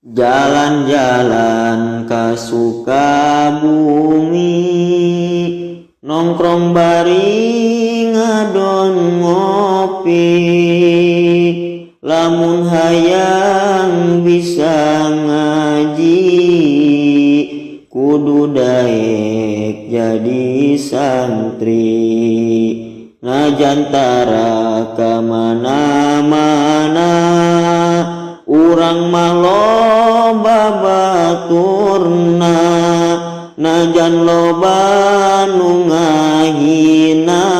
Jalan-jalan ka Sukabumi, nongkrong bari ngadon ngopi. Lamun hayang bisa ngaji, kudu daek jadi santri. Najan tara ka mana-mana, urang mah loba baturna. Najan loba nu ngahina,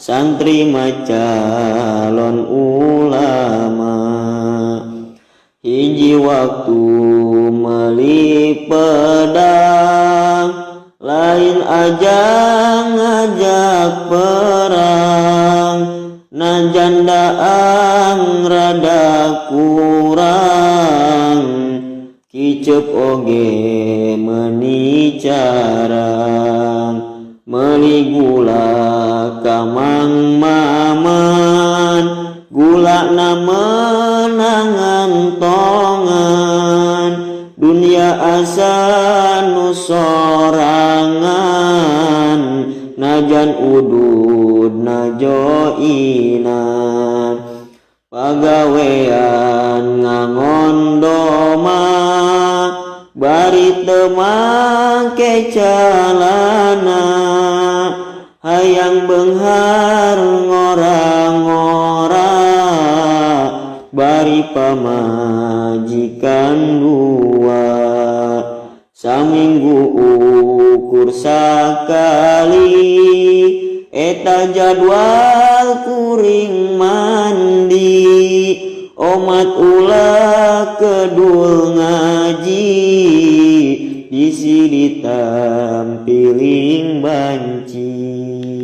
santri mah calon ulama. Hiji waktu meuli pedang, lain ajang ngajak perang. Najan daang rada kurang, kicep oge meuni carang. Meuli gula ka Mang Maman, gulana meunangan tongan. Dunia asa nu sorangan, najan udud najoinan. Pagawean ngangon doma, bari teu make calana. Hayang beunghar ngora-ngora, bari pamajikan dua. Saminggu ukur sakali, eta jadwal kuring mandi. Omat ulah kedul ngaji, bisi ditampiling banci.